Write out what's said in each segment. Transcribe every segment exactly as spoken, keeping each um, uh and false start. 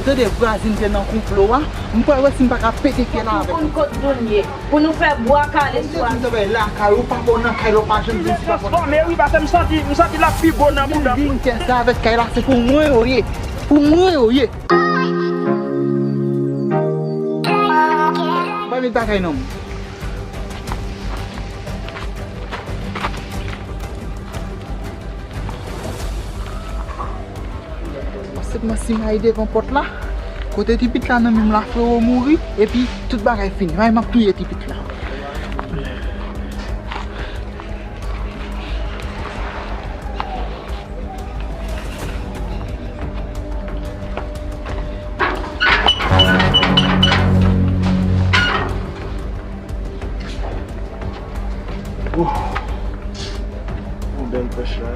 Tande, vwazin te nan konplo a. M pral wè si m pa ka pete fyèl avèk li. Pou nou konn kot Doun ye. Pou nou fè bwa kale sou a. Mwen di w bay lakay ou, pa bon nan kay la, ou pa janm di si pa bon nan kay la. Wi, paske m santi, m santi l ap pi bon nan bouda m. Vin fè sa avèk kay la, se pou mwen yo ye. Pou mwen yo ye. Pa met bagay nan men. Sèlman si m ale devan pòt la, kote ti pit la nan men m la, Flewo mouri, epi tout bagay fini. May m ap touye ti pit la. Yon bèl pèch la.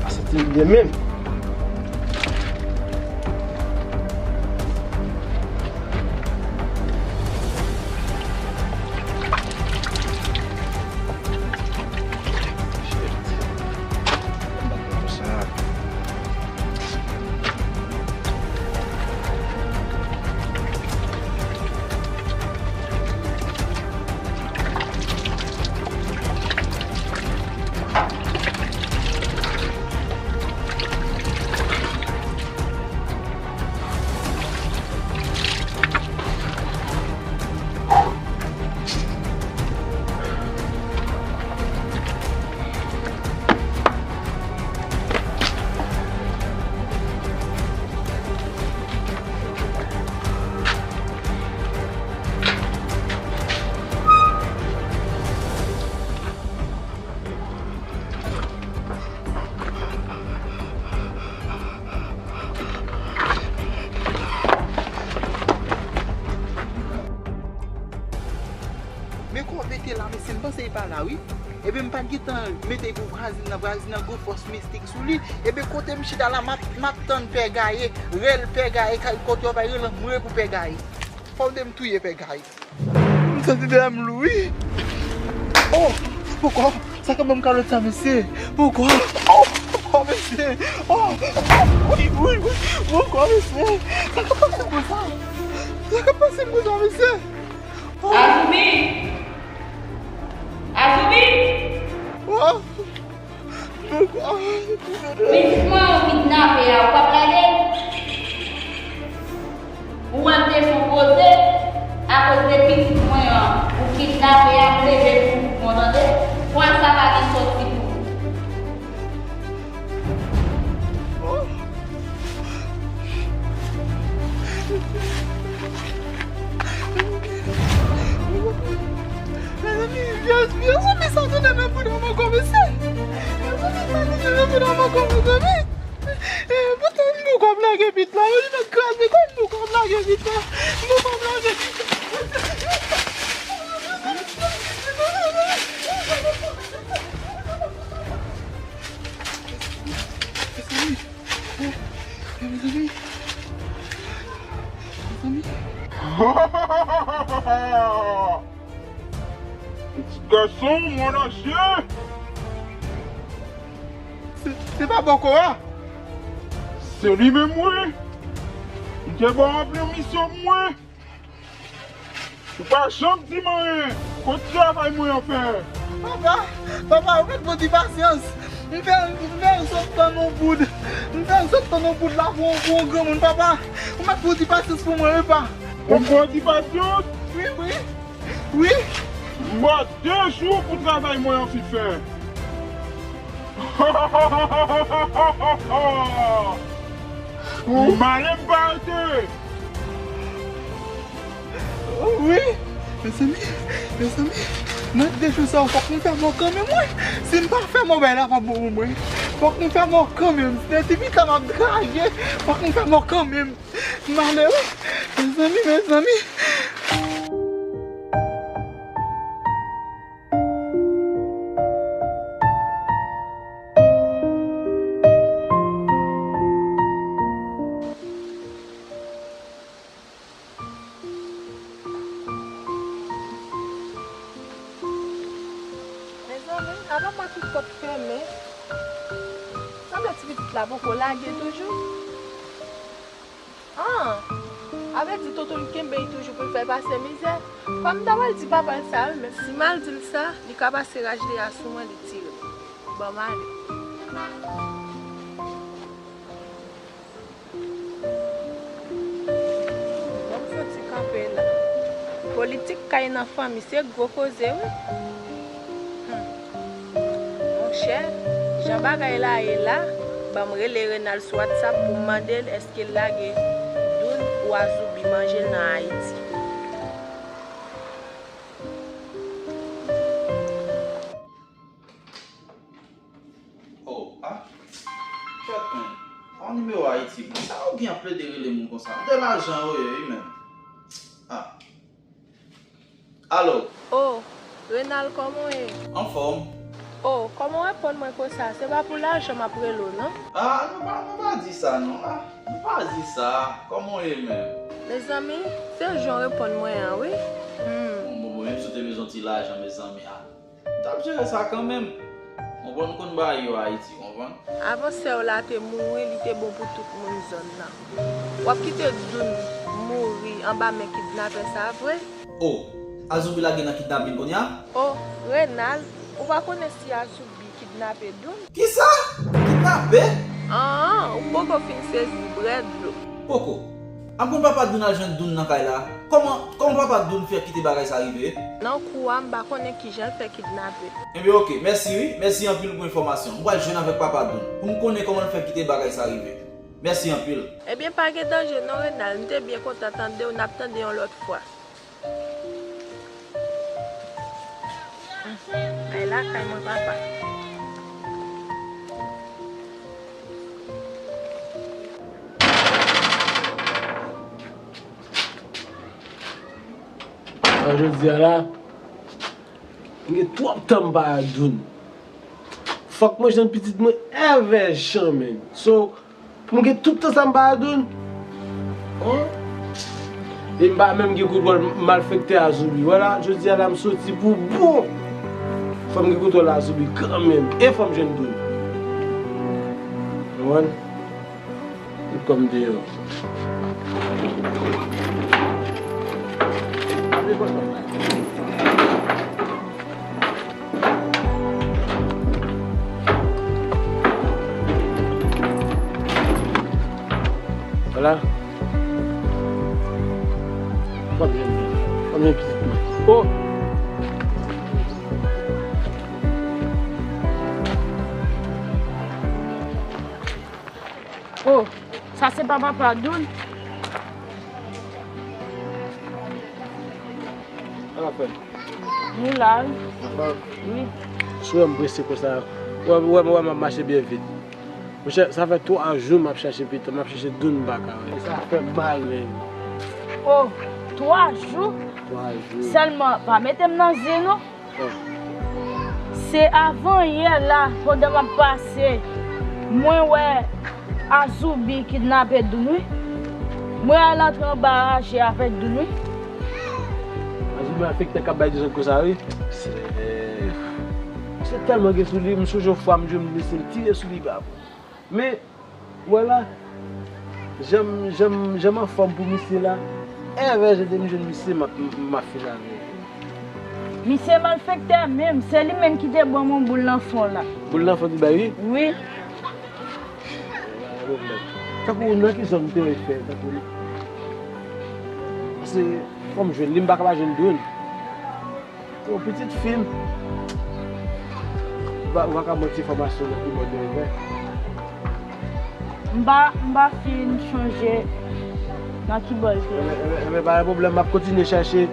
Pa santi m byen menm. Men kò mete la, mesye, m panse li pa la, wi. Ebyen, m pa t gentan mete l pou vwazin nan, vwazin nan gon fòs mistik sou li. Ebyen, kote m chita la, m ap, m ap tann Pè Gaye, rèl Pè Gaye, ka-, kote yo bay rèl an, m rele pou Pè Gaye. Fò w de m touye Pè Gaye. M santi dèyè m lou, wi. Oh, pokò, sa k ap ban m kalòt sa, mesye? Pokò, oh, pokò, mesye. Oh, oh, wi, wi, wi, pokò, mesye. Sa k ap pase m konsa? Sa k ap pase m konsa, mesye? Oh. Azoubi! Azoubi! Oh. Pitit mwen yo kidnape a, ou p ap lage l? Ou wè m te sou koze, akoz de pitit mwen an, ou kidnape a, m leve pou ou, tande? Fwa sa pa gen sòti pou ou. Mezanmi, vye, vye zonbi sa tounen nan bouda m ankò, mesye. Vye zonbi sa tounen nan bouda m ankò, mezanmi. Eh, poutèt m poko ap lage pit la, wi, li mèt kraze kò m, m poko ap lage pit la. M poko ap lage pit la. Mezanmi. Eh, eh, mezanmi. Mezanmi. Pitit gason, mon ansyen. Se, se pa Bòkò a? Se li menm, wi. M te ba w anpil misyon, mwen. Ou pa janm di m anyen. Kot travay mwen an fè? Papa, papa, ou mèt ban m ti pasyans. M fè, m fè yon sòt tann yon boud. M fè yon sòt tann yon boud la pou, pou yon granmoun, papa. Ou mèt ban m ti pasyans pou mwen, wi, pa. Ou ban m ti pasyans? Wi, wi. Wi. M ba w de jou pou travay mwen an fin fè. Ou male m pa rete. Wi, mezanmi, mezanmi, nan de jou sa yo, fòk m fè mò kanmenm, wi. Si m pa fè mò, bagay la p ap bon pou mwen. Fòk m fè mò kanmenm. Se ti pita m ap draje, fòk m fè mò kanmenm. M ale, wi. Mezanmi, mezanmi. Papa, tout pòt fèmen. Sanble ti pitit la poko lage toujou. Ah, avèti tonton li kenbe l toujou pou l fè l pase mizè. Fò m ta pral di papa l sa, wi, men si m al di l sa, li ka pase raj li a sou mwen, li tire m. Ban m ale. Ban m soti kanpe la. Politik kay nan fanmi, se gwo koze, wi. Hmm. Monchè, jan bagay la ye la, ban m rele Renal sou WhatsApp pou m mande l èske l lage Doun ou Azoubi manje l nan Ayiti. Oh, ah. Kèt, men. Pa yon nimewo Ayiti. Sa ou gen ap plede rele moun konsa? De lajan yo ye, wi, men. Ah. Alo. Oh, Renal, kòman w ye? Anfòm. Oh, kòman w reponn mwen konsa? Se pa pou lajan m ap rele w, non? Ah, nou pa, nou pa di sa, non. Ah, nou pa di sa. Kòman w ye menm? Mezanmi, se jan w reponn mwen an, wi. Hmm. Bon, bon, bon, menm si w te bezwen ti lajan, mezanmi, ah, m t ap jere sa kanmenm. Konprann, m konn bagay yo Ayiti, konprann? Avan sè w la te mouri, li te bon pou tout moun zòn nan. W ap kite Doun mouri anba men kidnapè sa vre? Oh, Azoubi lage nan kidnapin kounye a? Oh, Renal, ou pa konnen si Azoubi kidnape Doun? Kisa? Kidnape? An, ou poko fin sezi, brèdlo. Poko. An, konn papa Doun al jwenn Doun nan kay la? Kòman, kòman papa Doun fè kite bagay sa rive? Nan kou a, m pa konnen kijan l fè kidnape. Ebyen, oke, mèsi wi, mèsi anpil pou enfòmasyon. M pral jwenn avèk papa Doun pou m konnen kòman l fè kite bagay sa rive. Mèsi anpil. Ebyen, pa gen danje non, Renal. M te byen kontan tande w. N ap tande yon lòt fwa. Ay lakay mwen, papa. An jodi a la, m gen twòp tan m pa Doun. Fòk mwen jwenn pitit mwen èvè jan, menm. So, pou m gen tout tan sa m pa Doun. Oh. E m pa menm gen kontwòl malfektè Azoubi. Vwala, jodi a la m soti pou bon. Fò m gen kontwòl Azoubi kanmenm. E fò m jwenn Doun. Konprann? Tout kòm deyò. Vwala. Kòm jen, kòm jen pitit mwen. Oh! Oh, sa se pa papa Doun? Sa w ap fè? Nou la, wi. Anfòm? Wi. Si w wè m prese konsa, w wè, w wè, w wè m ap mache byen vit. Monchè, sa fè twa jou m ap chache pitit, m ap chache Doun, m pa ka wè. Sa fè m mal, menm. Oh, twa jou? Twa jou. Sèlman, pa mete m nan zen, non. Se avanyè la, pandan m ap pase, mwen wè Azoubi kidnape Doun, wi. Mwen al antre anba raje avèk Doun, wi. Azoubi malfektè k ap bay dezòd konsa, wi. Se, se tèlman gen sou li, m sonje yon fwa m jwenn misye, l tire sou li, bab. Men, vwala, jan m, jan m, jan m anfòm pou misye la, èvè jan de m jwenn misye, m ap, m ap fin avè l. Misye malfektè menm, se li menm ki te ban m yon boul nan fon la. Boul nan fon li bay, wi? Wi. Tankou nan ki zòn m te wè fè, tankou li. Paske, fò m jwenn li, m pa ka pa jwenn Doun. Yon pitit fi m. Ou pa, ou pa ka manti enfòmasyon nan ki bò de vè. M pa, m pa fin chonje nan ki bò l te. Enben, enben, enben, pa gen pwoblèm, m ap kontinye chache.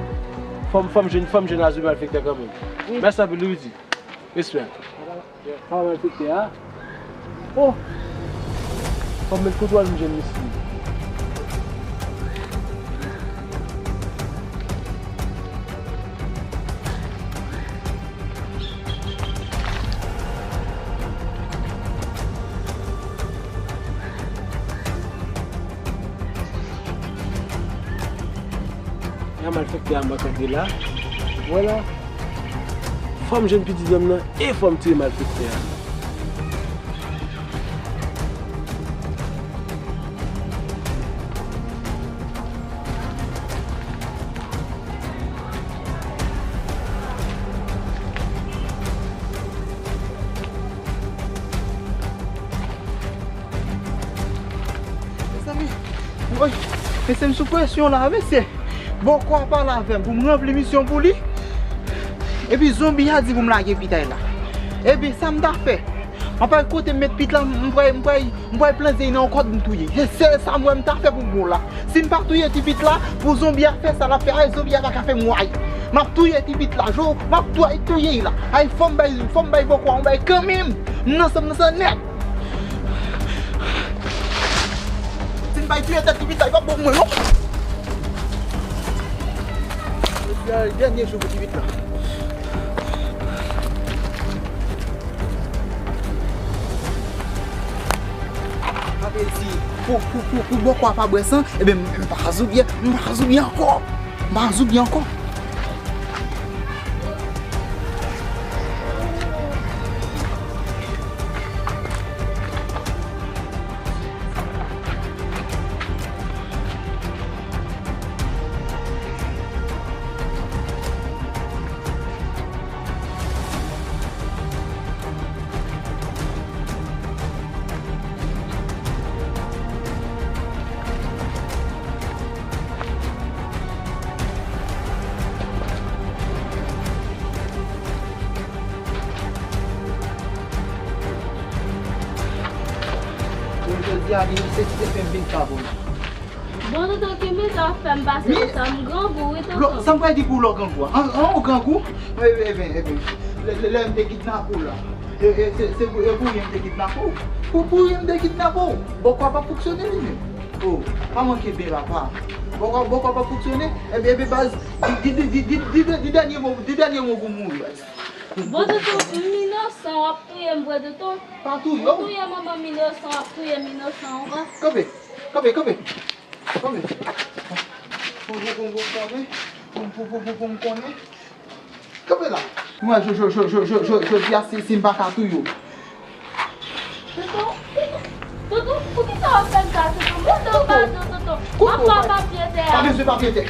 Fò m, fò m jwenn, fò m jwenn Azoubi malfektè kanmenm. Wi. Mèsi anpil, wi, Rudy. Respè. Papa malfektè a. Oh! Fò m met kontwòl m jwenn misye. Nan malfektè a mwen tande la. Vwala. Fò m jwenn pitit zanmi nan e fò m tiye malfektè a. Mezanmi, woy, mesye, m sou presyon la, mesye. Bòkò a pale avè m pou m ranpli misyon pou li. Epi zonbi a di pou m lage pitay la. Epi sa m ta fè? M ap al kote m met pit la, m pral, m pral, m pral pran zye nan yon kòd m touye. Se sèl sa m wè m ta fè pou bon la. Si m pa touye ti pit la, pou zonbi a fè sa l ap fè a, zonbi a pa ka fè m wayy. M ap touye ti pit la, jo, m ap touye, touye l la. Ay, fò m bay, fò m bay bòkò a yon bay kanmenm. M nan san, m nan san nèt. Si m pa touye tèt ti pit la, li p ap bon pou mwen, non. Jodi a, dènye jou pou ti pit la. Sa vle di, pou, pou, pou, pou bòkò a pa bwè san, ebyen, m pa ka zoubyen, m pa ka zoubyen ankò. M pa ka zoubyen ankò. Jodi a, li se, se fè m vin sa pou nou. Bon, tonton, ki mizè w ap fè m pase konsa? M grangou, wi, tonton. Sa m pral di pou w lè w grangou a? An, an, ou grangou? Ebyen, ebyen, ebyen. Lè, lè, lè m te kidnape w la. E, e, se, se pou, e pou ryen m te kidnape w. Pou, pou ryen m te kidnape w. Bòkò a p ap fonksyone li menm. O, pa manke byen, papa. Bòkò, bòkò a p ap fonksyone. Ebyen, ebyen, baz, di, di dènye mo, di dènye mo pou m mouri, baz. Bon, tonton, m inosan, w ap touye m vre, tonton. Pa touye w. Ou touye manman m inosan, w ap touye m inosan ankò. Kanpe, kanpe, kanpe. Kanpe. Pou, pou, pou, pou, kanpe. Pou, pou, pou, pou, pou m konnen. Kanpe la. Mwen, jo, jo, jo, jo, jo, jo, jodi a, si, si m pa ka touye w. Tonton, tonton, poukisa w ap fè m sa, tonton? Tonton, padon, tonton. M ap ba w papye tè a. Pa bezwen papye tè.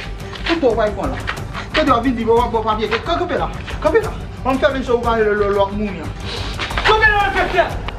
Tonton, w pa pran la. Tande, w ap vin di, w ap ba w papye tè. Kanpe la. Kanpe la. Ban m fè menm jan ou pale lè, lè, lè w ap mouri an. Kanpe la, malfektè!